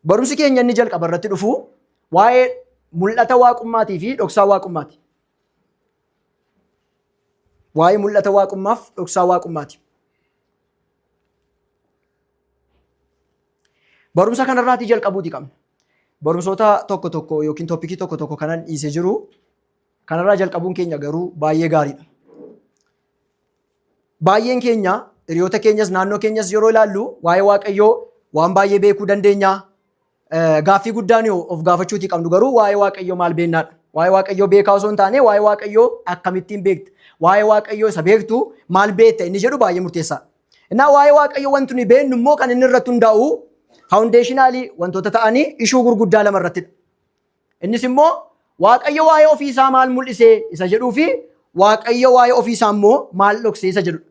Barumsi keenya inni jalqaba irratti dhufu waa'ee mul'ata waaqummaatii fi dhoksaa waaqummaati. Waa'ee mul'ata waaqummaaf dhoksaa waaqummaati. Barumsa kanarraatii jalqabuuti qabna. Barumsoota tokko tokko yookiin topikii tokko tokko kanan dhiisee jiru kanarraa jalqabuun keenya garuu baay'ee gaariidha. Baay'een keenya hiriyoota keenyas naannoo keenyas yeroo ilaallu waa'ee Waaqayyoo waan baay'ee beekuu dandeenya. Gaaffii guddaan of gaafachuuti qabnu garuu waa'ee Waaqayyoo maal beeknaadha. Waa'ee Waaqayyoo beekaa osoo hin taane waa'ee Waaqayyoo akkamittiin beekta? Waa'ee Waaqayyoo isa beektu maal beekta inni jedhu baay'ee murteessaadha. Innaa waa'ee Waaqayyoo wanti nuyi beeknu immoo kan inni irratti hundaa'u foundationally wantoota ta'anii ishuu gurguddaa lama irrattidha. Innis immoo Waaqayyo waa'ee ofii isaa maal mul'isee isa jedhuu fi Waaqayyo waa'ee ofii isaa immoo maal dhoksee isa jedhudha.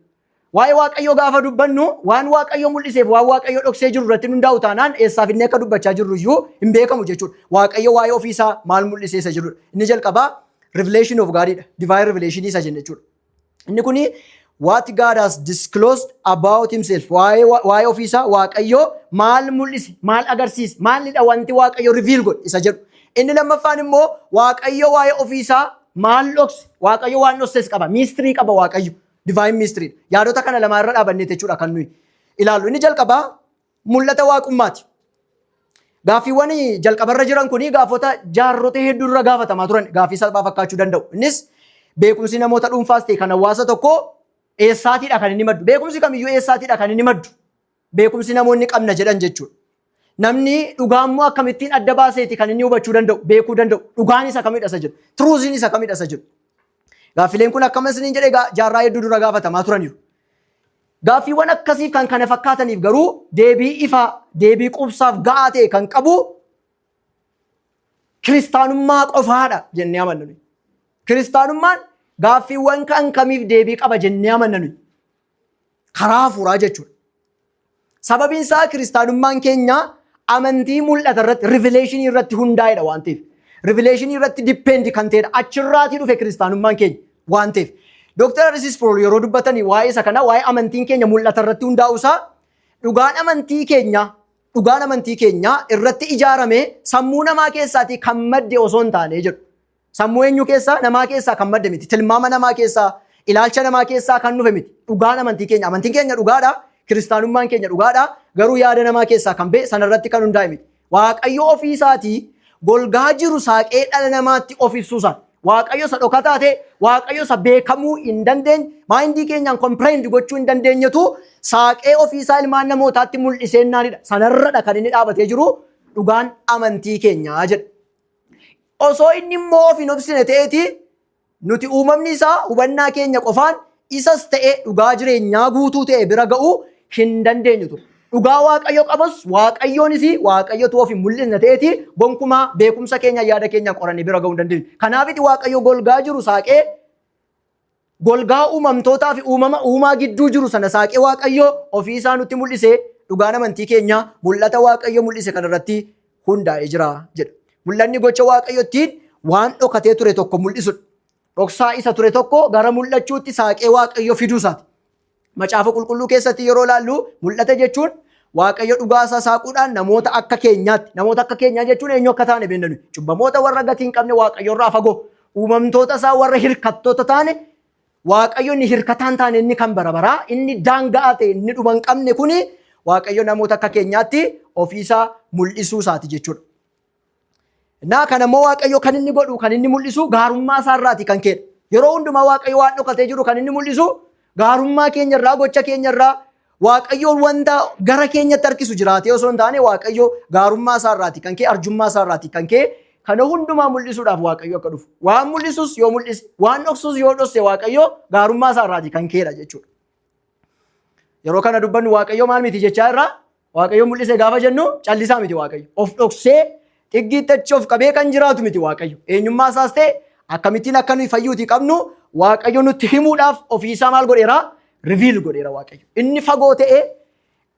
Waa'ee Waaqayyoo gaafa dubbannu waan Waaqayyo mul'iseef waan Waaqayyo dhoksee jiru irratti hundaa'u taanaan eessaaf inni akka dubbachaa jirru iyyuu hin beekamu jechuudha. Waaqayyo waa'ee ofii isaa maal mul'isee isa jedhudha. Inni jalqabaa revelation of Godidha. Divine revelation isa jenna jechuudha. Inni kuni what God has disclosed about himself, waa'ee ofii isaa Waaqayyo maal mul'ise, maal agarsiise, maalidha wanti Waaqayyo reveal godhe isa jedhu. Inni lammaffaan immoo Waaqayyo waa'ee ofii isaa maal dhokse, Waaqayyo waan dhokses qaba, mystery qaba Waaqayyo, divine mystery. Yaadota kana lamaa irra dhaabannee jechuudha kan nuyi ilaallu. Inni jalqabaa mul'ata waaqummaati. Gaaffiiwwan jalqabarra jiran kuni gaafota jaarrota hedduu irra gaafatamaa turan gaaffii salphaa fakkaachuu danda'u. Innis beekumsi namoota dhuunfaas ta'e kan hawaasa tokkoo eessaatiidha kan inni maddu? Beekumsi kamiyyuu eessaatiidha kan inni maddu? Beekumsi namoonni qabna jedhan jechuudha. Namni dhugaa immoo akkamittiin adda baaseeti kan inni hubachuu danda'u, beekuu danda'u? Dhugaan isa kamidha isa jedhu? Truthiin isa kamidha isa jedhu? Gaaffileen kun akkama isiniin jedhee jaarraa hedduu dura gaafatamaa turaniiru. Gaaffiiwwan akkasiif kan kana fakkaataniif garuu deebii ifaa, deebii quubsaaf ga'aa ta'e kan qabu kiristaanummaa qofaadha jennee amanna nuyi. Kiristaanummaan gaaffiiwwan kan kamiif deebii qaba jennee amanna nuyi. Karaa hafuuraa jechuudha. Sababiin isaa kiristaanummaan keenya amantii mul'ata irratti, revelation irratti hundaa'edha waan ta'eef. Revelation irratti depend kan ta'edha. Achirraatii dhufe kiristaanummaan keenya waan ta'eef. Dr. R.C. Sproul yeroo dubbatanii waa'ee isa kana, waa'ee amantiin keenya mul'ata irratti hundaa'u isaa, dhugaan amantii keenya irratti ijaarame sammuu namaa keessaatii kan madde osoo hin taane jedhu. Sammuu eenyu keessaa? Namaa keessaa kan madde miti. Tilmaama namaa keessaa, ilaalcha namaa keessaa kan dhufe miti. Dhugaan amantii keenya, amantiin keenya dhugaadha. Kiristaanummaan keenya dhugaadha. Garuu yaada namaa keessaa kan ba'e sanarratti kan hundaa'e miti. Waaqayyo ofii isaatii golgaa jiru saaqee dhala namaatti of ibsuusaa. Waaqayyo isa dhokataa ta'e, Waaqayyo isa beekamuu hin dandeenye, mindii keenyaan comprehend gochuu hin dandeenyetu saaqee ofiisaa ilmaan namootaatti mul'iseennaanidha. Sanarradha kan inni dhaabatee jiru dhugaan amantii keenyaa jedha. Osoo inni immoo of hin obsine ta'eeti nuti uumamni isaa hubannaa keenya qofaan isas ta'e dhugaa jireenyaa guutuu ta'e bira ga'uu hin dandeenyu ture. Dhugaa Waaqayyo qabus Waaqayyoonis Waaqayyotu of hin mul'isne ta'eeti gonkumaa beekumsa keenya, yaada keenya qorannee bira ga'uu hin dandeenyu. Kanaafiti Waaqayyo golgaa jiru saaqee, golgaa uumamtootaa fi uumama uumaa gidduu jiru sana saaqee Waaqayyo ofii isaa nutti mul'ise, dhugaan amantii keenya mul'ata Waaqayyo mul'ise kanarratti hundaa'ee jira jedha. Mul'anni gocha Waaqayyo ittiin waan dhokatee ture tokko mul'isudha. Dhoksaa isa ture tokko gara mul'achuutti saaqee Waaqayyo fiduu isaati. Macaafa Qulqulluu keessatti yeroo ilaallu mul'ata jechuun Waaqayyo dhugaa isaa saaquudhaan namoota akka keenyaatti, namoota akka keenyaa jechuun eenyu akka taane beekna nuyi. Cubbamoota warra gatii hin qabne, Waaqayyo irraa fagoo, uumamtoota isaa warra hirkattoota taane. Waaqayyo inni hirkataan taane, inni kan bara baraa, inni daanga'aa ta'e, inni dhuma hin qabne kuni Waaqayyo namoota akka keenyaatti ofiisaa mul'isuu isaati jechuudha. Naa kana immoo Waaqayyo kan inni godhu, kan inni mul'isu gaarummaa isaa irraati kan ka'edha. Yeroo hundumaa Waaqayyo waan dhokatee jiru kan inni mul'isu gaarummaa keenya irraa, gocha keenya irraa, Waaqayyoon wanta gara keenyatti harkisu jiraatee osoo hin taane, Waaqayyo gaarummaa isaa irraati kan ka'e, arjummaa isaa irraati kan ka'e kana hundumaa mul'isuudhaaf Waaqayyo akka dhufu. Waan mul'isus yoo mul'ise, waan dhoksus yoo dhosse, Waaqayyo gaarummaa isaa irraati kan ka'edha jechuudha. Yeroo kana dubbannu Waaqayyo maal miti jechaa irraa? Waaqayyo mul'ise gaafa jennu callisaa miti Waaqayyo. Of dhoksee xiggiitti achi of qabee kan jiraatu miti Waaqayyo. Eenyummaa isaas ta'e akkamittiin akka nuyi fayyuutii qabnu Waaqayyo nutti himuudhaaf ofiisaa maal godheera? Reveal godheera Waaqayyo. Inni fagoo ta'e,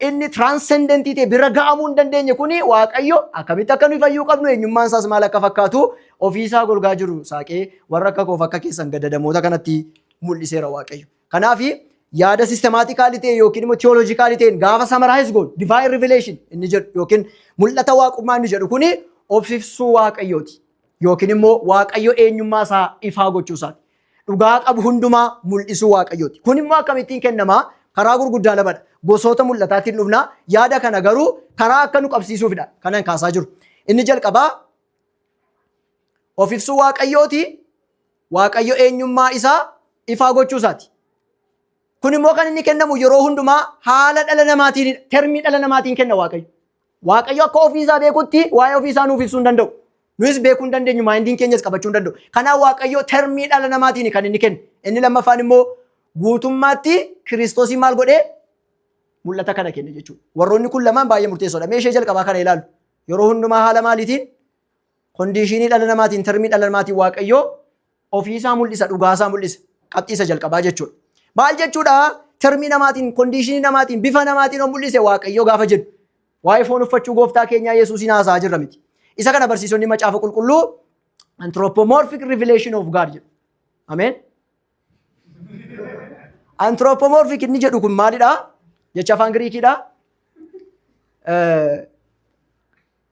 inni transcendentii ta'e, bira ga'amuu hin dandeenye kuni Waaqayyo akkamitti akka nuyi fayyuu qabnu, eenyummaan isaas maal akka fakkaatu ofiisaa golgaa jiru saaqee warra akka koof akka keessan gadadamoota kanatti mul'iseera Waaqayyo. Kanaaf Yaada systematically ta'e yookiin immoo theologically ta'een gaafa summarize goonu, divine revelation inni jedhu yookiin mul'ata waaqummaa inni jedhu kuni of ibsuu Waaqayyooti. Yookiin immoo Waaqayyo eenyummaa isaa ifaa gochuu isaati. Dhugaa qabu hundumaa mul'isuu Waaqayyooti. Kun immoo akkamittiin kennamaa? Karaa gurguddaa lamadha. Gosoota mul'ataatiin dhufna. Yaada kana garuu karaa akka nu qabsiisuufidha. Kanan kaasaa jiru. Inni jalqabaa of ibsuu Waaqayyooti. Waaqayyo eenyummaa isaa ifaa gochuu isaati. Kun immoo kan inni kennamu yeroo hundumaa haala dhala namaatiin, termii dhala namaatiin kenna Waaqayyo. Waaqayyo akka ofii isaa beekutti waa'ee ofii isaa nuuf ibsuu hin danda'u. Nuyis beekuu hin dandeenyu, mindiin keenyas qabachuu hin danda'u. Kanaaf Waaqayyo termii dhala namaatiin kan inni kennu. Inni lammaffaan immoo guutummaatti Kiristoosii maal godhee mul'ata kana kenne jechuudha. Warroonni kun lamaan baay'ee murteessoodha. Mee ishee jalqabaa kana ilaalu. Yeroo hundumaa haala maaliitiin? Conditionii dhala namaatiin, termii dhala namaatiin Waaqayyo ofii isaa mul'isa, dhugaa isaa mul'isa. Qabxii isa jalqabaa jechuudha. Maal jechuudha? Termii namaatiin, conditionii namaatiin, bifa namaatiin of mul'ise Waaqayyo gaafa jedhu. Waa'ee foon uffachuu gooftaa keenyaa Yesuusiin haasa'aa jirra miti. Isa kana barsiisonni macaafa qulqulluu anthropomorphic revelation of God jedhu. Ameen. Anthropomorphic inni jedhu kun maalidha? Jecha afaan Giriikiidha.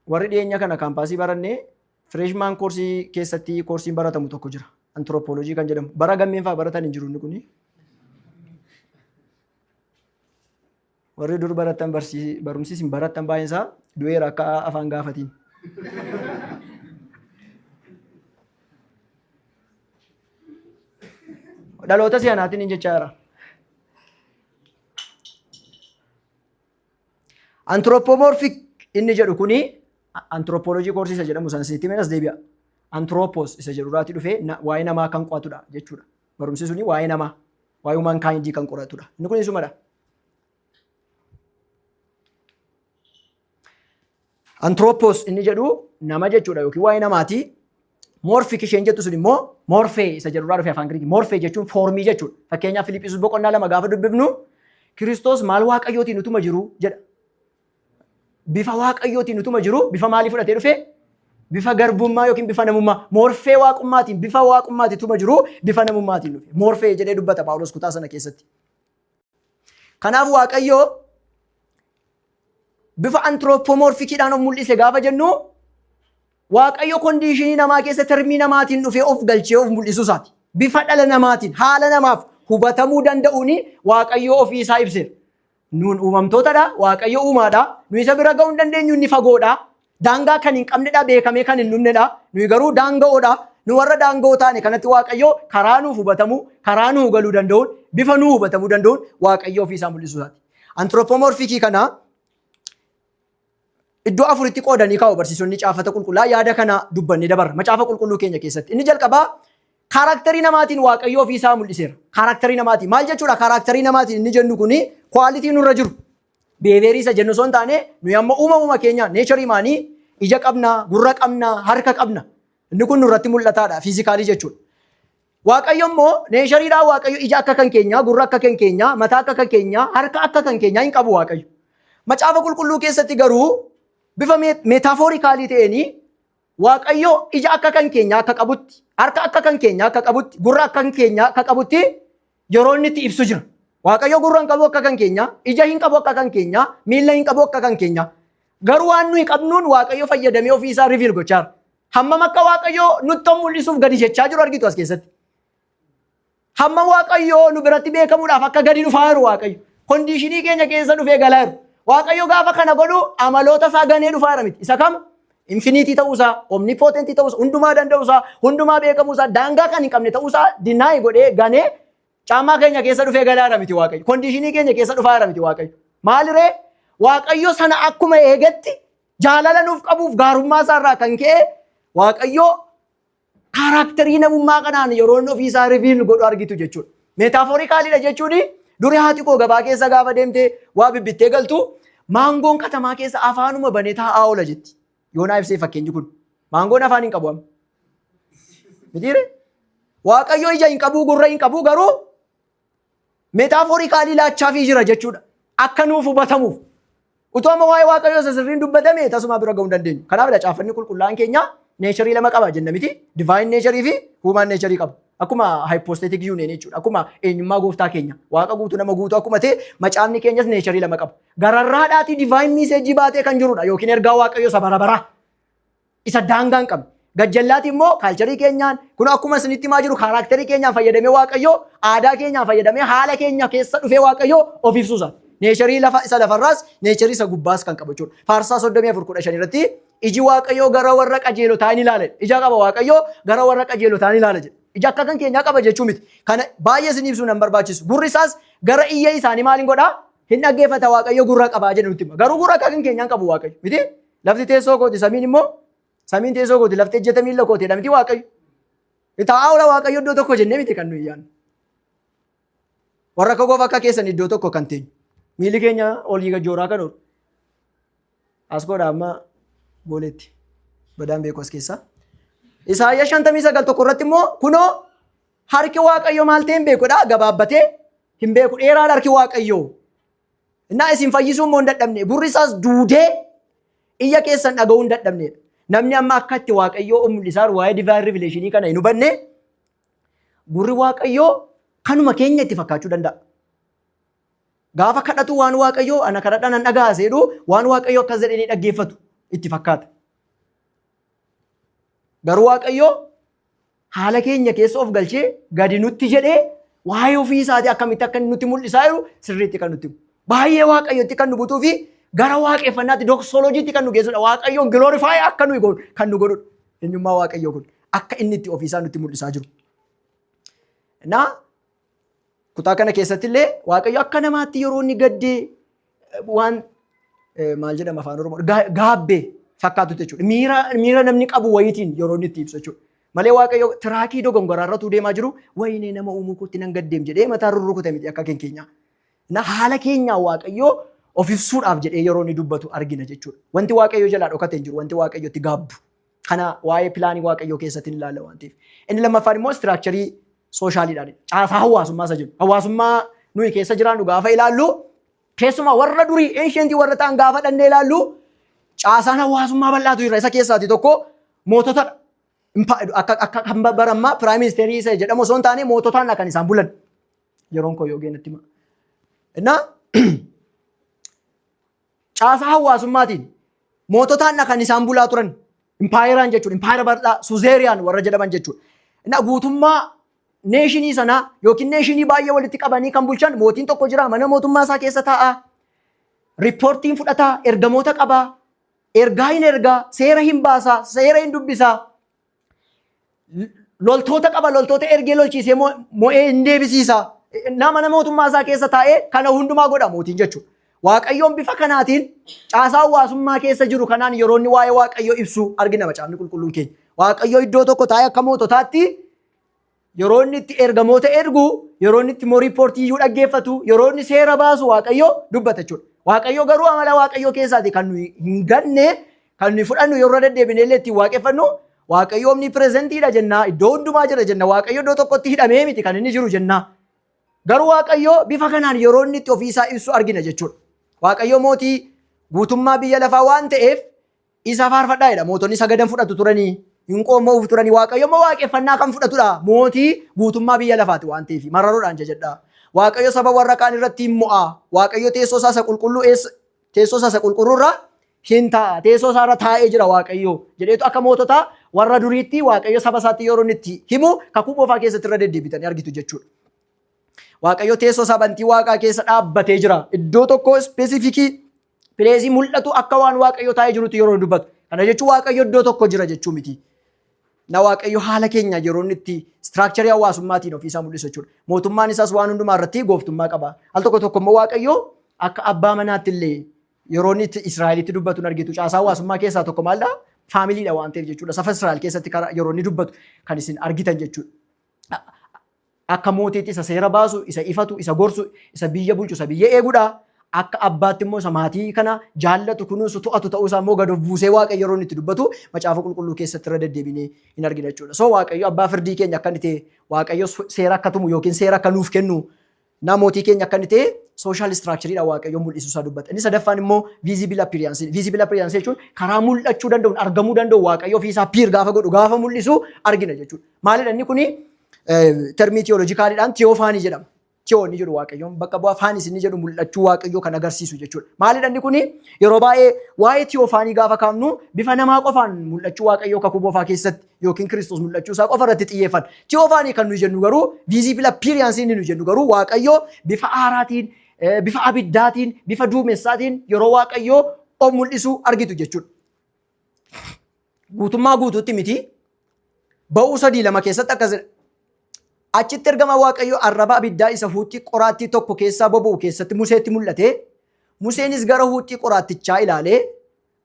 Warri dhiyeenya kana campusii barannee freshman courseii keessatti courseiin baratamu tokko jira. Anthropology kan jedhamu. Bara gammeen fa'aa baratan hin jiru inni kuni. Warri dur baratan barumsi isin barattan baay'een isaa du'eera akka afaan gaafatiin. Dhaloota si'anaatiin hin jechaa jira. Anthropomorphic inni jedhu kuni anthropology courseii isa jedhamu sana isinitti himeen as deebi'a. Anthropos isa jedhu irraatii dhufee waa'ee namaa kan qo'atudha jechuudha. Barumsi suni waa'ee namaa, waa'ee humankind kan qoratudha. Inni kun isumadha. Anthropos inni jedhu nama jechuudha yookiin waa'ee namaati. Morphic isheen jettu sun immoo morphee isa jedhurraa dhufe afaan Giriikii. Morphee jechuun formii jechuudha. Fakkeenyaaf Filiphisius boqonnaa 2 gaafa dubbifnu, Kiristoos maal Waaqayyootiin utuma jiru jedha. Bifa Waaqayyootiin utuma jiru bifa maalii fudhatee dhufe? Bifa garbummaa yookiin bifa namummaa. Morphee waaqummaatiin, bifa waaqummaatiin utuma jiru bifa namummaatiin dhufe. Morphee jedhee dubbata Phaawulos kutaa sana keessatti. Kanaaf Waaqayyoo bifa anthropomorphiciidhaan of mul'ise gaafa jennu, Waaqayyo conditionii namaa keessa termii namaatiin dhufee of galchee of mul'isuu isaati. Bifa dhala namaatiin, haala namaaf hubatamuu danda'uun Waaqayyo ofii isaa ibseera. Nuun uumamtootadha, Waaqayyo uumaadha. Nu isa bira ga'uu hin dandeenyu, inni fagoodha. Daangaa kan hin qabnedha, beekamee kan hin dhumnedha. Nuyi garuu daanga'oodha. Nu warra daanga'oo taane kanatti Waaqayyo karaa nuuf hubatamuu, karaa nuu galuu danda'uun, bifa nuu hubatamuu danda'uun Waaqayyo ofii isaa mul'isuu isaati. Anthropomorphicii kana iddoo afuritti qoodanii kaa'u barsiisonni caafata qulqullaa. Yaada kana dubbannee dabarra. Macaafa qulqulluu keenya keessatti. Inni jalqabaa characterii namaatiin Waaqayyo ofii isaa mul'iseera. Characterii namaatiin maal jechuudha? Characterii namaatiin inni jennu kuni quality nurra jiru. Behaviorii isa jennu osoo hin taane, nuyi amma uumamuma keenya natureii maanii ija qabna, gurra qabna, harka qabna. Inni kun nurratti mul'ataadha, physicalii jechuudha. Waaqayyo immoo natureiidhaan Waaqayyo ija akka kan keenyaa, gurra akka kan keenyaa, mataa akka kan keenyaa, harka akka kan keenyaa hin qabu Waaqayyo. Macaafa qulqulluu keessatti garuu bifa metaphoricalii ta'een Waaqayyo ija akka kan keenyaa akka qabutti, harka akka kan keenyaa akka qabutti, gurra akka kan keenyaa akka qabutti yeroo inni itti ibsu jira. Waaqayyo gurra hin qabu akka kan keenyaa, ija hin qabu akka kan keenyaa, miilla hin qabu akka kan keenyaa. Garuu waan nuyi qabnuun Waaqayyo fayyadamee ofii isaa reveal gochaa jira. Hammam akka Waaqayyo nutti mul'isuuf gadi jechaa jiru argitu as keessatti. Hammam Waaqayyo nu biratti beekamuudhaaf akka gadi dhufaa jiru Waaqayyo. Conditionii keenya keessa dhufee galaa jiru. Waaqayyo gaafa kana godhu amaloota isaa ganee dhufaa jira miti. Isa kam? Infiniteii ta'uusaa, omnipotentii ta'uusaa, hundumaa danda'uusaa, hundumaa beekamuusaa, daangaa kan hin qabne ta'uusaa deny godhee ganee caamaa keenya keessa dhufee galaa jira miti Waaqayyo. Conditionii keenya keessa dhufaa jira miti Waaqayyo. Maaliree? Waaqayyo sana akkuma eegetti jaalala nuuf qabuuf gaarummaa isaarraa kan ka'e Waaqayyo characterii namummaa kanaan yeroo inni ofii isaa reveal godhu argitu jechuudha. Metaphoricaliidha jechuun duri haati koo gabaa keessa gaafa deemtee waa bibbittee galtu, maangoon katamaa keessa afaanuma banee taa'aa oola jetti. Yoonaa ibsee fakkeenyi kun. Maangoon afaan hin qabu amma. Mitiire? Waaqayyo ija hin qabu, gurra hin qabu, garuu metaphoricalii laachaafii jira jechuudha. Akka nuuf hubatamuuf. Utuu amma waa'ee Waaqayyoo isa sirriin dubbatame tasuma bira ga'uu hin dandeenyu. Kanaafidha caaffanni qulqullaa'aan keenya natureii lama qaba jenna miti. Divine natureii fi human natureii qaba. Akkuma hypostatic union jechuudha. Akkuma eenyummaa gooftaa keenya. Waaqa guutuu, nama guutuu akkuma ta'e, macaafni keenyas nature lama qaba. Gararraadhaatii divine message baatee kan jirudha yookiin ergaa Waaqayyoo isa bara baraa. Isa daangaa hin qabne. Gajjallaati immoo culture keenyaan, kun akkuma isinitti himaa jiru, character keenyaan fayyadamee Waaqayyoo, aadaa keenyaan fayyadamee, haala keenya keessa dhufee Waaqayyoo of ibsuusa. Nature lafa isa lafarraas, nature isa gubbaas kan qabu jechuudha. Faarsaa 34:15 irratti iji Waaqayyoo gara warra qajeelotaa ni ilaala. Ija qaba Waaqayyoo, gara warra qajeelotaa ni ilaala jedha. Ija akka kan keenyaa qaba jechuu miti. Kana baay'ee isin ibsuu nan barbaachisu. Gurri isaas gara iyya isaanii maaliin godhaa? Hin dhaggeeffata. Waaqayyo gurra qabaa jedhu nutti hima. Garuu gurra akka kan keenyaa qabu Waaqayyo. Miti? Lafti teessoo kooti, samiin immoo, samiin teessoo kooti, lafti ejjeta miilla kooti miti Waaqayyo. Taa'aa oola Waaqayyo iddoo tokko jennee miti kan nuyi yaadnu. Warra akka goof akka keessan iddoo tokko kan teenyu. Miilli keenya olii gajjooraa kan oolu. As godha amma booleetti. Badaan beeku as keessaa. Isaayyaa 59:1 irratti immoo kunoo harki Waaqayyo maal ta'e hin beekudha, gabaabbatee hin beeku, dheeraadha harki Waaqayyoo. Innaa isin fayyisuu immoo hin dadhabne, gurri isaas duudee iyya keessan dhaga'uu hin dadhabnedha. Namni amma akka itti Waaqayyoo mul'isaa waa'ee divine revelation kana hin hubanne, gurri Waaqayyoo kanuma keenya itti fakkaachuu danda'a. Gaafa kadhatu waan Waaqayyoo ana kadhadhaa nan dhaga'a seedhu, waan Waaqayyoo akkas jedhanii dhaggeeffatu itti fakkaata. Garuu Waaqayyoo haala keenya keessa of galchee gadi nutti jedhee waa'ee ofii isaatii akkamitti akka inni nutti mul'isaa jiru sirriitti kan nutti himu. Baay'ee Waaqayyotti kan nu butuu fi gara waaqeffannaatti, doxologytti kan nu geessudha. Waaqayyoon glorify akka nuyi goonu kan nu godhudha. Eenyummaa Waaqayyoo kun akka inni itti ofiisaa nutti mul'isaa jiru. Naa kutaa kana keessatti illee Waaqayyo akka namaatti yeroo inni gaddee waan maal jedhama afaan Oromoo gaabbee fakkaatu jechuudha. Miira namni qabu wayiitiin yeroo inni itti ibsu jechuudha. Malee Waaqayyo track dogongoraa irra deemaa jiru, wayinee nama uumuu kootti nan gaddeem jedhee mataa rurrukute miti akka keenyaa. Na haala keenyaa Waaqayyo of ibsuudhaaf jedhee yeroo inni dubbatu argina jechuudha. Wanti Waaqayyo jalaa dhokate hin jiru, wanti Waaqayyo itti gaabbu. Kana waa'ee plan Waaqayyoo keessatti ni ilaalla waan ta'eef. Inni lammaffaan immoo structure socialiidhaan. Caasaa hawaasummaa isa jedhu. Hawaasummaa nuyi keessa jiraannu gaafa ilaallu, keessumaa warra durii ancient warra ta'an gaafa dhannee ilaallu, caasaan hawaasummaa bal'aatu jira. Isa keessaati tokko moototadha. Akka kan barammaa prime minister isa jedhamu osoo hin taane, moototaan kan isaan bulan. Yeroon koo yoo geenyatti hima. Innaa caasaa hawaasummaatiin moototaan kan isaan bulaa turan. Empireaan jechuudha. Empire bal'aa suzerain warra jedhaman jechuudha. Innaa guutummaa nation sanaa yookiin nation baay'ee walitti qabanii kan bulchan mootiin tokko jira, mana mootummaa isaa keessa taa'a. Reportiin fudhataa, ergamoota qabaa, ergaa hin ergaa, seera hin baasaa, seera hin dubbisaa. Loltoota qaba, loltoota ergee lolchiisee mo'ee hin deebisiisa. Nama mana mootummaa isaa keessa taa'ee kana hundumaa godha mootiin jechuudha. Waaqayyoon bifa kanaatiin caasaa hawaasummaa keessa jiru kanaan yeroo inni waa'ee Waaqayyoo ibsu argina macaafni qulqulluun keenya. Waaqayyoo iddoo tokko taa'ee akka moototaatti yeroo inni itti ergamoota ergu, yeroo inni itti immoo report iyyuu dhaggeeffatu, yeroo inni seera baasu Waaqayyoo dubbata jechuudha. Waaqayyoo garuu amala Waaqayyoo keessaati kan nuyi hin ganne, kan nuyi fudhannu, yeroo deddeebinee illee ittiin waaqeffannu, Waaqayyo omnipresentiidha jenna, iddoo hundumaa jira jenna, Waaqayyo iddoo tokkotti hidhamee miti kan inni jiru jenna. Garuu Waaqayyo bifa kanaan yeroo inni itti ofiisaa ibsu argina jechuudha. Waaqayyo mootii guutummaa biyya lafaa waan ta'eef isa faarfadhaa jedha. Mootonni sagadan fudhatu turanii, hin qooma'uuf turanii. Waaqayyo immoo waaqeffannaa kan fudhatudha. Mootii guutummaa biyya lafaati waan ta'eef mararoodhaan jajadha. Waaqayyo saba warra kaan irratti hin mo'a. Waaqayyo teessoo isaa isa qulqulluu eessa, teessoo isaa isa qulqulluu irra hin taa'a. Teessoo isaa irra taa'ee jira Waaqayyo jedheetu akka moototaa warra duriitti Waaqayyo saba isaatti yeroo inni itti himu kakuu moofaa keessatti irra deddeebitanii argitu jechuudha. Waaqayyo teessoo isaa bantii waaqaa keessa dhaabbatee jira. Iddoo tokko specific place mul'atu akka waan Waaqayyo taa'ee jirutti yeroo dubbatu. Kana jechuun Waaqayyo iddoo tokko jira jechuu miti. Na Waaqayyo haala keenya yeroo inni itti structure hawaasummaatiin ofiisaa mul'isu jechuudha. Mootummaan isaas waan hundumaa irratti gooftummaa qaba. Al tokko tokko immoo Waaqayyo akka abbaa manaatti illee yeroo inni itti Israa'elitti dubbatu hin argitu. Caasaa hawaasummaa keessaa tokko maalidha? Familydha waan ta'eef jechuudha. Saba Israa'el keessatti yeroo inni dubbatu kan isin argitan jechuudha. Akka mootiitti isa seera baasu, isa ifatu, isa gorsu, isa biyya bulchu, isa biyya eegudha. Akka abbaatti immoo isa maatii kana jaallatu, kunuunsu, to'atu ta'uu isaa immoo gad of buusee Waaqayyo yeroo inni itti dubbatu macaafa qulqulluu keessatti irra deddeebinee hin argina jechuudha. So Waaqayyo abbaa firdii keenya akka inni ta'e, Waaqayyo seera akka tumu yookiin seera akka nuuf kennu, na mootii keenya akka inni ta'e social structureiidha Waaqayyo mul'isu isaa dubbata. Inni sadaffaan immoo visible appearance. Visible appearance jechuun karaa mul'achuu danda'uun, argamuu danda'u, Waaqayyo ofiisaa appear gaafa godhu, gaafa mul'isu argina jechuudha. Maalidha inni kuni? Termii theologicaliidhaan theophany jedhama. Theo inni jedhu Waaqayyoon bakka bu'aa, phanis inni jedhu mul'achuu Waaqayyoo kan agarsiisu jechuudha. Maalidha inni kuni? Yeroo baay'ee waa'ee theophany gaafa kaafnu bifa namaa qofaan mul'achuu Waaqayyoo kakuu moofaa keessatti yookiin Kiristoos mul'achuu isaa qofa irratti xiyyeeffanna. Theophany kan nuyi jennu garuu, visible appearance inni nuyi jennu garuu, Waaqayyoo bifa aaraatiin, bifa abiddaatiin, bifa duumessaatiin yeroo Waaqayyoo of mul'isu argitu jechuudha. Guutummaa guutuutti miti. Ba'uu 3:2 keessatti akkas jedha. Achitti ergama Waaqayyoo arraba abiddaa isa huuxxii qoraattii tokko keessaa boba'u keessatti Museetti mul'ate. Museenis gara huuxxii qoraattichaa ilaalee,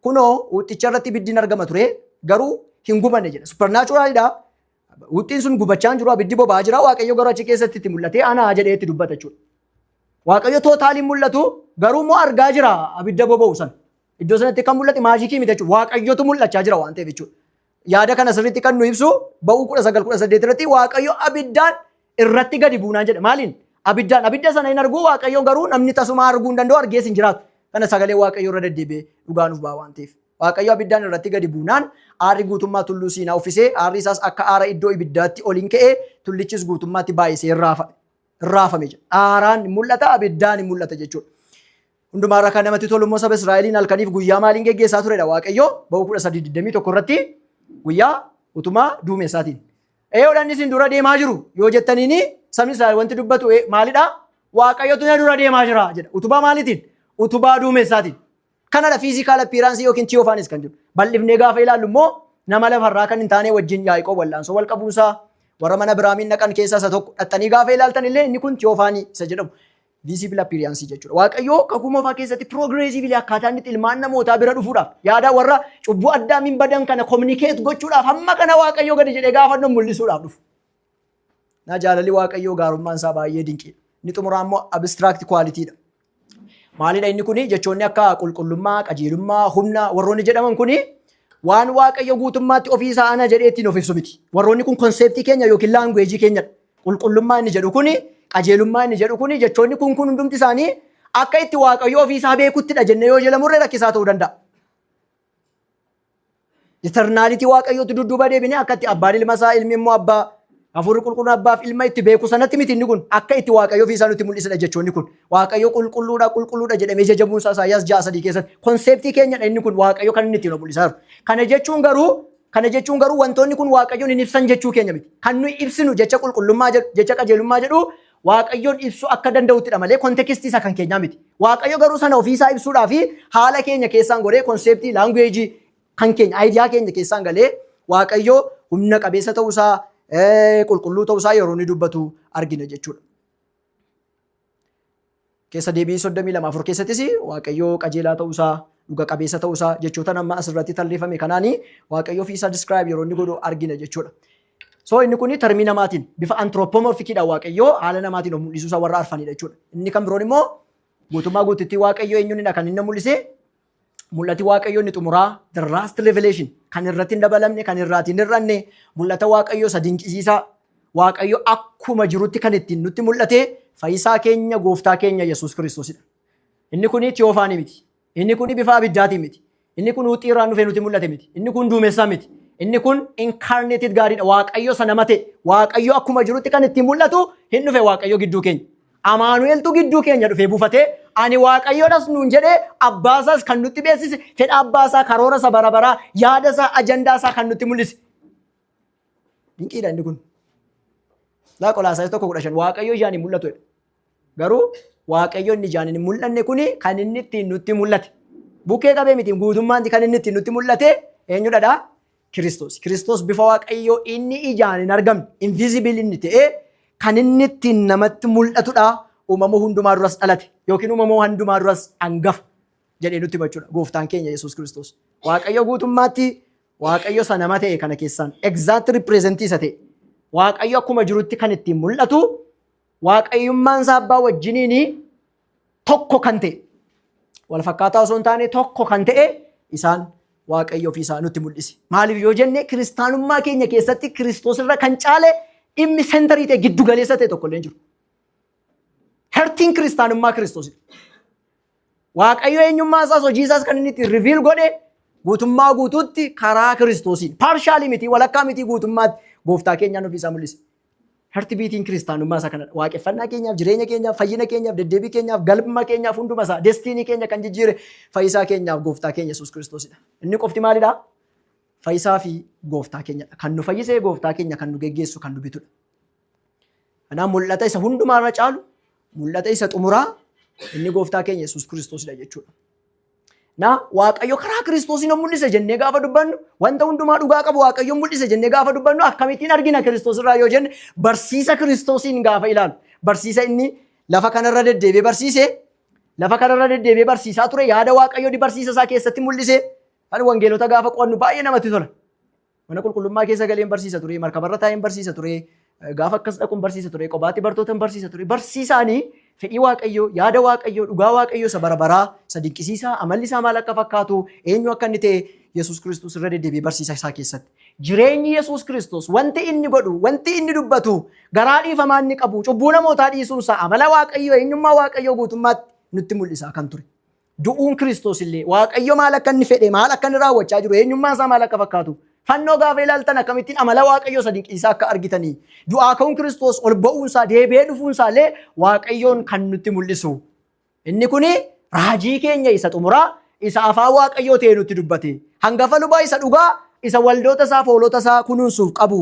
kunoo, huuxxicha irratti ibiddi hin argama ture, garuu hin gubanne jedha. Supernaturalidha. Huuxxiin sun gubachaa hin jiru, abiddi boba'aa jira. Waaqayyo garuu achi keessatti itti mul'atee anaa jedhee itti dubbata jechuudha. Waaqayyo totally mul'atu, garuu immoo argaa jira abidda boba'u sana. Iddoo sanatti kan mul'ate magic miti jechuudha. Waaqayyotu mul'achaa jira waan ta'eef jechuudha. Yaada kana sirriitti kan nu ibsu Ba'uu 19:18 irratti Waaqayyo abiddaan irratti gadi buunaan jedha. Maaliin? Abiddaan. Abidda sana hin argu Waaqayyo, garuu namni tasuma arguu hin danda'u, argees hin jiraatu. Kana sagalee Waaqayyo irra deddeebi'ee dhugaa nuuf ba'a waan ta'eef. Waaqayyo abiddaan irratti gadi buunaan aarri guutummaa tulluu Siinaa uffisee, aarri isaas akka aara iddoo ibiddaatti ol hin ka'ee, tullichis guutummaatti baay'isee raafame jedha. Aaraan hin mul'ata, abiddaan hin mul'ata jechuudha. Hundumaarra kan namatti tolu immoo saba Israa'eliin halkaniif guyyaa maaliin geggeessaa turedha Waaqayyo? Ba'uu 13:21 irratti guyyaa utumaa duumessaatiin. Eeyoodhaan isin dura deemaa jiru yoo jettaniini, sabni Israa'el wanti dubbatu maalidha? "Waaqayyotu na dura deemaa jira" jedha. Utubaa maaliitiin? Utubaa duumessaatiin. Kanadha physical appearance yookiin theophanies kan jedhu. Bal'ifnee gaafa ilaallu immoo nama lafarraa kan hin taane wajjin Yaaqoob wal'aansoo wal qabuunsaa, warra mana Biraamiin dhaqan keessaa isa tokko dhaxxanii gaafa ilaaltan illee inni kun theophany isa jedhamu. Visible appearance jechuudha. Waaqayyoo kakuu moofaa keessatti progressively akkaataa inni itti ilmaan namootaa bira dhufuudhaaf, yaada warra cubbuu Addaamiin badan kana communicate gochuudhaaf, hamma kana Waaqayyoo gadi jedhee gaafa nu mul'isuudhaaf dhufu. Na jaalalli Waaqayyoo, gaarummaan isaa baay'ee dinqiidha. Inni xumuraa immoo abstract qualityidha. Maalidha inni kuni? Jechoonni akka qulqullummaa, qajeelummaa, humna warroonni jedhaman kuni waan Waaqayyo guutummaatti ofii isaa ana jedhee ittiin of ibsu miti. Warroonni kun concept keenya yookiin language keenyadha. Qulqullummaa inni jedhu kuni, qajeelummaa inni jedhu kuni, jechoonni kun hundumti isaanii akka itti Waaqayyo ofii isaa beekuttidha jennee yoo jedhamurre rakkisaa ta'uu danda'a. Eternality Waaqayyootti dudduuba deebinee akka itti abbaan ilma isaa, ilmi immoo abbaa, hafuurri qulqulluun abbaaf ilma itti beeku sanatti miti inni kun. Akka itti Waaqayyo ofii isaa nutti mul'isedha jechoonni kun. Waaqayyo qulqulluudha, qulqulluudha jedhamee jajamuun isaa Isaayyaas 6:3 keessatti concept keenyadha inni kun, Waaqayyo kan inni ittiin of mul'isaa jiru. Kana jechuun garuu wantoonni kun Waaqayyoon hin ibsan jechuu keenya miti. Kan nuyi ibsinu jecha qulqullummaa jedhu, jecha qajeelummaa jedhu Waaqayyoon ibsuu akka danda'uttidha malee context isaa kan keenyaa miti. Waaqayyo garuu sana ofiisaa ibsuudhaa fi haala keenya keessaan godhee, concept language kan keenya, idea keenya keessaan galee, Waaqayyo humna qabeessa ta'uusaa, qulqulluu ta'uusaa yeroo inni dubbatu argina jechuudha. Keessa Deebii 32:4 keessattis Waaqayyo qajeelaa ta'uusaa, dhuga qabeessa ta'uusaa jechoota nama asirratti tarreeffame kanaanii Waaqayyo ofiisaa describe yeroo inni godhu argina jechuudha. So inni kun termii namaatiin bifa anthropomorphiciidhaan Waaqayyo haala namaatiin of mul'isuu isaa warra arfanidha jechuudha. Inni kan biroon immoo guutummaa guututti Waaqayyo eenyuunidha kan inni mul'ise? Mul'ati Waaqayyo inni xumuraa, the last revelation, kan irratti hin dabalamne, kan irraati hin hir'anne, mul'ata Waaqayyo isa dinqisiisaa, Waaqayyo akkuma jirutti kan ittiin nutti mul'ate, fayyisaa keenya, gooftaa keenya Yesuus Kiristoosidha. Inni kun theophany miti. Inni kun bifa abiddaatiin miti. Inni kun huuxii irraan dhufee nutti mul'ate miti. Inni kun duumessaa miti. Inni kun incarnated Godiidha. Waaqayyo sana mate. Waaqayyo akkuma jirutti kan ittiin mul'atu hin dhufe Waaqayyo gidduu keenya. Amaanu'eltu gidduu keenya dhufee buufatee, "Ani Waaqayyoodhas" nuun jedhee, abbaasaas kan nutti beeksise, fedha abbaasaa, karoora isa bara baraa, yaada isaa, ajandaa isaa kan nutti mul'ise. Dinqiidha inni kun. Laa Qolaasaayis 1:15 "Waaqayyo ijaan hin mul'atu" jedha. Garuu Waaqayyo inni ijaan hin mul'anne kuni kan inni ittiin nutti mul'ate. Bukkee qabee miti, guutummaatti kan inni ittiin nutti mul'ate eenyudha? Kiristoos. Kiristoos bifa Waaqayyoo inni ijaan hin argamne, invisible inni ta'ee kan inni ittiin namatti mul'atudha. Uumama hundumaa duras dhalate yookiin uumama hundumaa duras hangafa jedhee nutti himachuudha gooftaan keenya Yesuus Kiristoos. Waaqayyo guutummaatti, Waaqayyo isa nama ta'e kana keessaan exact represent isa ta'e, Waaqayyo akkuma jirutti kan ittiin mul'atu, Waaqayyummaan isaa abbaa wajjiniin tokko kan ta'e, wal fakkaataa osoo hin taane tokko kan ta'e, isaan Waaqayyo ofii isaa nutti mul'ise. Maaliif yoo jenne, kiristaanummaa keenya keessatti Kiristoos irra kan caale dhimmi center ta'e, giddu galeessa ta'e tokko illee hin jiru. Heartiin kiristaanummaa Kiristoosidha. Waaqayyo eenyummaa isaas hojii isaas kan inni ittiin reveal godhe guutummaa guutuutti karaa Kiristoosiin. Partially miti, walakkaa miti, guutummaatti gooftaa keenyaan ofii isaa mul'ise. Heartbeatiin kiristaanummaa isa kanadha. Waaqeffannaa keenyaaf, jireenya keenyaaf, fayyina keenyaaf, deddeebii keenyaaf, galma keenyaaf, hunduma isaa, destiny keenya kan jijjiire fayyisaa keenyaaf gooftaa keenya Yesuus Kiristoosidha. Inni qofti maalidha? Fayyisaa fi gooftaa keenyadha. Kan nu fayyisee gooftaa keenya, kan nu geggeessu, kan nu bitudha. Kanaaf mul'ata isa hundumaarra caalu, mul'ata isa xumuraa inni gooftaa keenya Yesuus Kiristoosidha jechuudha. Na Waaqayyo karaa Kiristoosiin mul'ise jennee gaafa dubbannu, wanta hundumaa dhugaa qabu Waaqayyo mul'ise jennee gaafa dubbannu, akkamittiin argina Kiristoos irraa yoo jenne, barsiisa Kiristoosiin gaafa ilaalu, barsiisa inni lafa kanarra deddeebi'ee barsiise, lafa kanarra deddeebi'ee barsiisaa ture, yaada Waaqayyo barsiisa isaa keessatti mul'ise. Kan wangeelota gaafa qo'annu baay'ee namatti tola. Mana qulqullummaa keessa galeen barsiisa ture, markabarra taa'een barsiisa ture, gaafa akkas dhaquun barsiisa ture, qobaatti bartoota barsiisa ture. Barsiisaanii fedhii Waaqayyoo, yaada Waaqayyoo, dhugaa Waaqayyoo isa bara baraa, isa dinqisiisaa, amalli isaa maal akka fakkaatu, eenyu akka inni ta'e Yesuus Kiristoos irra deddeebi'ee barsiisa isaa keessatti. Jireenyi Yesuus Kiristoos, wanti inni godhu, wanti inni dubbatu, garaa dhiifamaa inni qabu, cubbuu namootaa dhiisuunsaa amala Waaqayyoo, eenyummaa Waaqayyoo guutummaatti nutti mul'isaa kan ture. Du'uun Kiristoos illee Waaqayyo maal akka inni fedhe, maal akka inni raawwachaa jiru, eenyummaan isaa maal akka fakkaatu. Fannoo gaafa ilaaltan akkamittiin amala Waaqayyoo isa dinqisiisaa akka argitanii. Du'aa ka'uun Kiristoos, ol ba'uunsaa, deebi'ee dhufuunsaa illee Waaqayyoon kan nutti mul'isu. Inni kuni raajii keenya isa xumuraa, isa afaan Waaqayyoo ta'e nutti dubbate. Hangafa lubaa isa dhugaa, isa waldoota isaa, hoolota isaa kunuunsuuf qabu.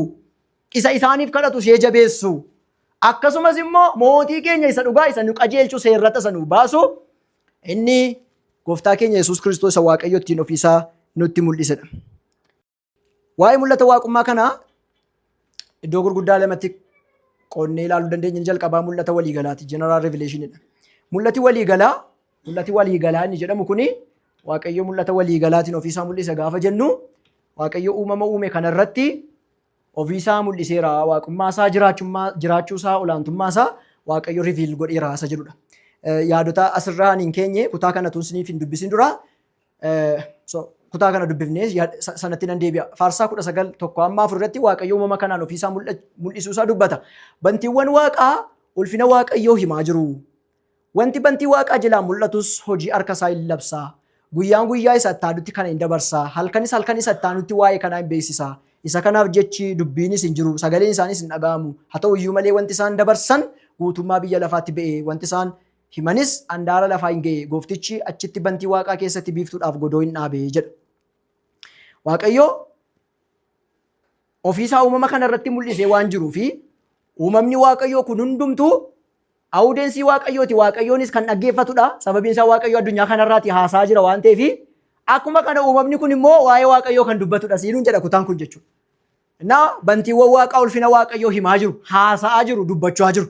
Isa isaaniif kadhatu, ishee jabeessu. Akkasumas immoo mootii keenya isa dhugaa, isa nu qajeelchu, seerrata isa nu baasu, inni gooftaa keenya Yesuus Kiristoos isa Waaqayyo ittiin ofiisaa nutti mul'isedha. Waa'ee mul'ata waaqummaa kanaa iddoo gurguddaa lamatti qoonnee ilaaluu dandeenya. Inni jalqabaa mul'ata waliigalaati. General Revelationidha. Mul'ati waliigalaa inni jedhamu kuni, Waaqayyo mul'ata waliigalaatiin ofiisaa mul'ise gaafa jennu, Waaqayyo uumama uume kanarratti ofiisaa mul'iseera, waaqummaa isaa, jiraachuu isaa, olaantummaa isaa Waaqayyo reveal godheera isa jedhudha. Yaadota asirraa hin keenye kutaa kana isiniif hin dubbisin dura, kutaa kana dubbifnee sanatti nan deebi'a. Faarsaa 19:1 hamma 4 irratti Waaqayyo uumama kanaan ofiisaa mul'isuu isaa dubbata. "Bantiiwwan Waaqaa ulfina Waaqayyoo himaa jiru. Wanti bantii Waaqaa jalaa mul'atus hojii harka isaa hin labsaa. Guyyaan guyyaa isa ittaanutti kana hin dabarsaa. Halkanis halkan isa ittaanutti waa'ee kanaa hin beeksisaa. Isa kanaaf jechi dubbiinis hin jiru. Sagaleen isaanis hin dhaga'amu. Haa ta'u iyyuu malee wanti isaan dabarsan guutummaa biyya lafaatti ba'e. Wanti isaan himanis handaara lafaa hin ga'e. Gooftichi achitti bantii Waaqaa keessatti biiftuudhaaf godoo hin dhaabe" jedha. Waaqayyo ofiisaa uumama kana irratti mul'isee waan jiruu fi uumamni Waaqayyoo kun hundumtuu audience Waaqayyooti. Waaqayyoonis kan dhaggeeffatudha. Sababiin isaa Waaqayyo addunyaa kanarraati haasaa jira waan ta'eef, akkuma kana uumamni kun immoo waa'ee Waaqayyoo kan dubbatudha. Siinuun jedha kutaan kun jechuudha. Na bantiiwwan Waaqaa ulfina Waaqayyoo himaa jiru, haasa'aa jiru, dubbachaa jiru.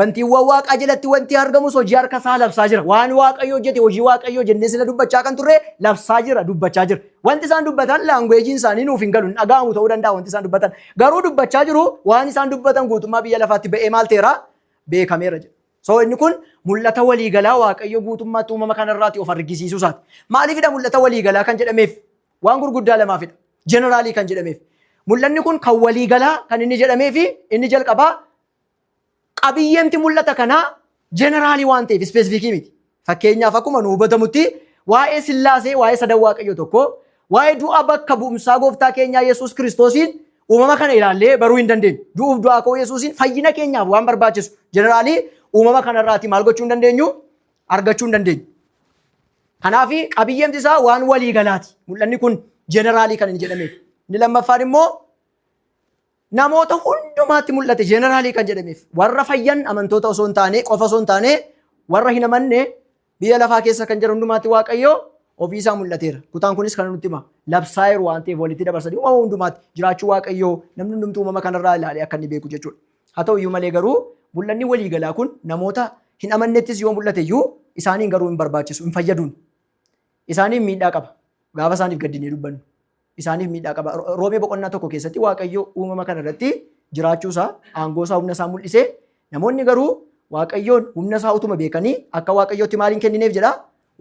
Bantiiwwan Waaqaa jalatti wanti argamus hojii harka isaa labsaa jira. Waan Waaqayyoo hojjete, hojii Waaqayyoo jennee sila dubbachaa kan turre labsaa jira, dubbachaa jira. Wanti isaan dubbatan languageiin isaanii nuuf hin galu, hin dhaga'amu ta'uu danda'a wanti isaan dubbatan. Garuu dubbachaa jiru, waan isaan dubbatan guutummaa biyya lafaatti ba'ee maal ta'eera? Beekameera jedha. So inni kun mul'ata waliigalaa Waaqayyo guutummaatti uumama kanarraati of argisiisuu isaati. Maaliifidha mul'ata waliigalaa kan jedhameef? Waan gurguddaa lamaafidha. General kan jedhameef. Mul'anni kun kan waliigalaa kan inni jedhameefi inni jalqabaa qabiyyeemti mul'ata kanaa general waan ta'eef, specific miti. Fakkeenyaaf, akkuma nu hubatamutti waa'ee Sillaasee, waa'ee sadan Waaqayyo tokko, waa'ee du'a bakka bu'umsaa gooftaa keenyaa Yesuus Kiristoosiin uumama kana ilaallee baruu hin dandeenyu. Du'uuf du'aa ka'uu Yesuusiin fayyina keenyaaf waan barbaachisu general uumama kanarraati maal gochuu hin dandeenyu? Argachuu hin dandeenyu. Kanaaf qabiyyeemti isaa waan waliigalaati. Mul'anni kun general kan inni jedhameef. Inni lammaffaan immoo namoota hundumaatti mul'ate general kan jedhameef, warra fayyan amantoota osoo hin taane qofa osoo hin taane, warra hin amanne, biyya lafaa keessa kan jiran hundumaatti Waaqayyo ofii isaa mul'ateera. Kutaan kunis kan nutti hima. Labsaa jiru waan ta'eef walitti dabarsanii uumama hundumaatti jiraachuu Waaqayyoo namni hundumtuu uumama kanarraa ilaalee akka inni beeku jechuudha. Haa ta'u iyyuu malee garuu mul'anni waliigalaa kun namoota hin amannettis yoo mul'ate iyyuu isaaniin garuu hin barbaachisu, hin fayyaduun. Isaaniif miidhaa qaba. Gaafa isaaniif gaddinee dubbannu. Isaaniif miidhaa qaba. Roomee boqonnaa 1 keessatti Waaqayyo uumama kana irratti jiraachuu isaa, aangoo isaa, humna isaa mul'isee, namoonni garuu Waaqayyoon humna isaa utuma beekanii akka Waaqayyootti maal hin kennineef jedha?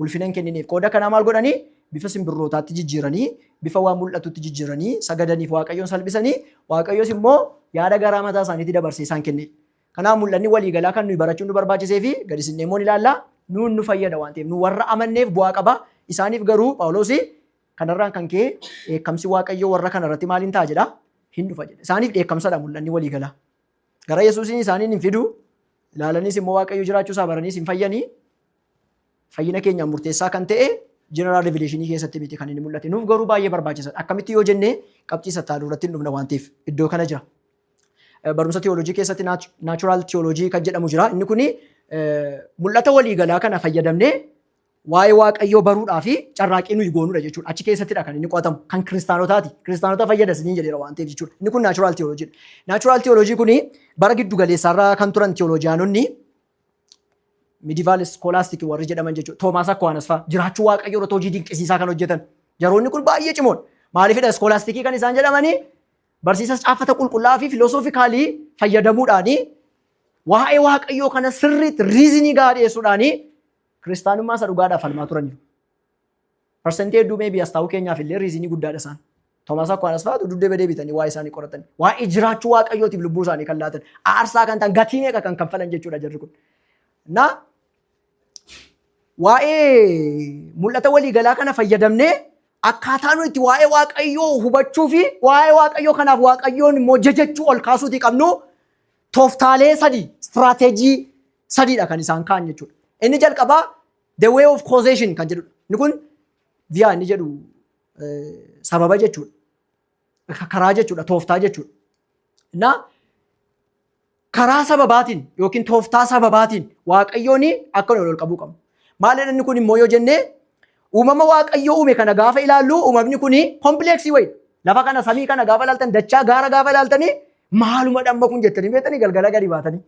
Ulfina hin kennineef. Qooda kanaa maal godhanii? Bifa simbirrootaatti jijjiiranii, bifa waan mul'atutti jijjiiranii sagadaniif, Waaqayyoon salphisanii, Waaqayyos immoo yaada garaa mataa isaaniitti dabarsee isaan kenne. Kanaaf mul'anni waliigalaa kan nuyi barachuun nu barbaachisee fi gadi sinnee immoo ni ilaalla. Nuun nu fayyada waan ta'eef, nu warra amanneef bu'aa qaba. Isaaniif garuu Phaawulos kanarraan kan ka'e dheekkamsi Waaqayyoo warra kanarratti maaliin ta'a jedha? Hin dhufa jedha. Isaaniif dheekkamsadha mul'anni waliigalaa. Gara Yesuusiin isaaniin hin fidu. Ilaalaniis immoo Waaqayyo jiraachuu isaa baraniis hin fayyanii. Fayyina keenyaan murteessaa kan ta'e general revelation keessatti miti kan inni mul'ate. Nuuf garuu baay'ee barbaachisaadha. Akkamitti yoo jennee, qabxii sattaaluu irratti hin dhufna waan ta'eef iddoo kana jira. Barumsa theology keessatti natural theology kan jedhamu jira. Inni kuni mul'ata waliigalaa kana fayyadamnee waa'ee Waaqayyoo baruudhaa fi carraaqqii nuyi goonudha jechuudha. Achi keessattidha kan inni qo'atamu. Kan kiristaanotaati. Kiristaanota fayyada isiniin jedheera waan ta'eef jechuudha. Inni kun natural theologydha. Natural theology kuni bara giddu galeessaarraa kan turan theologianonni, medieval scholastic warri jedhaman jechuudha. Toomaas Akwaanas fa'a jiraachuu Waaqayyoo irratti hojii dinqisiisaa kan hojjetan. Jaroonni kun baay'ee cimoon. Maaliifidha scholastic kan isaan jedhamanii? Barsiisa caaffata qulqullaa'aa fi philosophically fayyadamuudhaanii waa'ee Waaqayyoo kana sirriitti reason gahaa dhiyeessuudhaanii kiristaanummaa isa dhugaadhaaf falmaa turaniiru. Percentii hedduu maybe as taa'uu keenyaaf illee reason guddaadha isaan. Toomaas Akwaanas fa'aatu duddeeba deebitanii waa'ee isaanii qoratan. Waa'ee jiraachuu Waaqayyootiif lubbuu isaanii kan laatan. Aarsaa kan ta'an, gatii meeqa kan kanfalan jechuudha jarri kun. Na waa'ee mul'ata waliigalaa kana fayyadamnee akkaataa nuti itti waa'ee Waaqayyoo hubachuu fi waa'ee Waaqayyoo kanaaf Waaqayyoon immoo jajachuu ol kaasuutii qabnu tooftaalee sadi, strategy sadiidha kan isaan kaa'an jechuudha. Inni jalqabaa the way of causation kan jedhudha. Inni kun via inni jedhu sababa jechuudha. Karaa jechuudha, tooftaa jechuudha. Na karaa sababaatiin yookiin tooftaa sababaatiin Waaqayyoon akka nuyi ol qabuu qabnu. Maal inni kun immoo yoo jennee, uumama Waaqayyoo uume kana gaafa ilaallu, uumamni kun complex wayidha. Lafa kana, samii kana gaafa ilaaltan, dachaa gaara gaafa ilaaltanii, maaluma dhamma kun jettanii beektanii galgala gadi baatanii.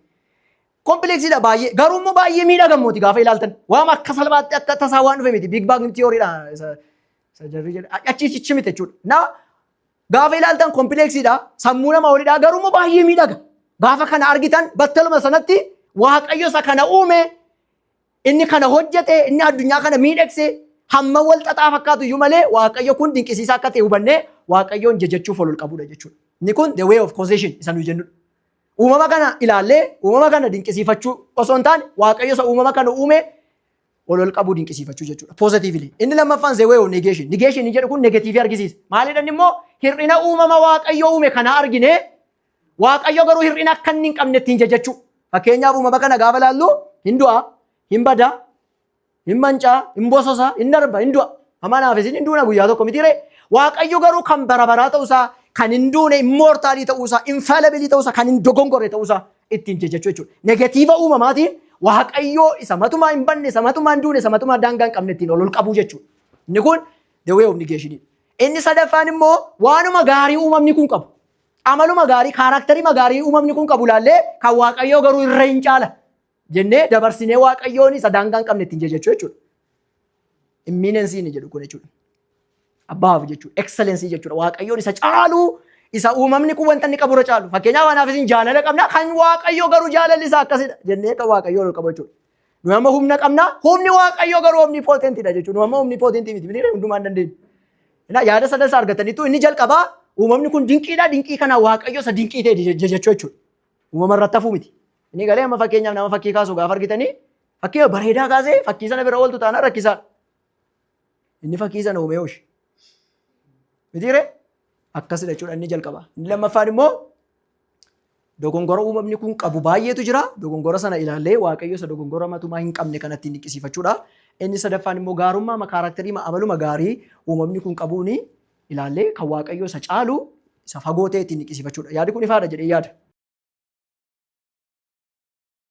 Complexiidha baay'ee, garuu immoo baay'ee miidhagammooti gaafa ilaaltan. Waan akka salphaatti akka tasaa waan dhufe miti. Big Bang theorydha isa jarri jedha. Achi cichi miti jechuudha. Na gaafa ilaaltan complexiidha, sammuu nama olidha, garuu immoo baay'ee miidhaga. Gaafa kana argitan battaluma sanatti Waaqayyo isa kana uume, inni kana hojjete, inni addunyaa kana miidhagse, hamma wal xaxaa fakkaatu iyyuu malee Waaqayyo kun dinqisiisaa akka ta'e hubannee Waaqayyoon jajachuuf ol qabudha jechuudha. Inni kun the way of causation isa nuyi jennudha. Uumama kana ilaallee uumama kana dinqisiifachuu osoo hin taane, Waaqayyo isa uumama kana uume ol qabuu dinqisiifachuu jechuudha. Positively. Inni lammaffaan the way of negation. Negation jedhu kun negative argisiisa. Maalidha inni immoo? Hir'ina uumama Waaqayyo uume kana argine, Waaqayyo garuu hir'ina akka inni hin qabne ittiin jajachuu. Fakkeenyaaf, uumama kana gaafa ilaallu hin du'a, hin bada, hin mancaa, hin bososa, hin darba, hin du'a. Amanaaf isin hin duuna guyyaa tokko miti ree? Waaqayyo garuu kan bara baraa ta'uusaa, kan hin duune, immortal ta'uusaa, infallible ta'uusaa, kan hin dogongorre ta'uusaa ittiin jajachuu jechuudha. Negative uumamaatiin Waaqayyoo isa matumaa hin banne, isa matumaa hin duune, isa matumaa daangaa hin qabne ittiin ol ol qabuu jechuudha. Inni kun the way of negation. Inni sadaffaan immoo waanuma gaarii uumamni kun qabu. Amaluma gaarii, characterima gaarii uumamni kun qabu ilaallee, kan Waaqayyoo garuu irra hin caala jennee dabarsinee Waaqayyoon isa daangaa hin qabne ittiin jajachuu jechuudha. Imminence inni jedhu kun jechuudha. Abbaaf jechuudha. Excellence jechuudha. Waaqayyoon isa caalu, isa uumamni kun wanta inni qaburra caalu. Fakkeenyaaf, anaaf isin jaalala qabna, kan Waaqayyoo garuu jaalalli isaa akkasidha jennee kan Waaqayyoo ol qabu jechuudha. Nu amma humna qabna, humni Waaqayyoo garuu omnipotentidha jechuudha. Nu amma omnipotent miti, miti hundumaa hin dandeenyu. Yaada sadansaa argataniitu. Inni jalqabaa uumamni kun dinqiidha, dinqii kana Waaqayyo isa dinqii ta'e jajachuu jechuudha. Uumama irratti hafuu miti. Inni galee amma fakkeenyaaf nama fakkii kaasu gaafa argitanii, fakkii bareedaa kaasee fakkii sana bira ooltu taanaan rakkisaadha. Inni fakkii sana uumee hooshi. Mitiiree? Akkasidha jechuudha inni jalqaba. Inni lammaffaan immoo dogongora uumamni kun qabu baay'eetu jira. Dogongora sana ilaallee Waaqayyo isa dogongora matumaa hin qabne kanatti dinqisiifachuudha. Inni sadaffaan immoo gaarummaa, character, amaluma gaarii uumamni kun qabuuni ilaallee kan Waaqayyo isa caalu, isa fagoo ta'e ittiin dinqisiifachuudha. Yaadi kun ifaadha jedhee yaada.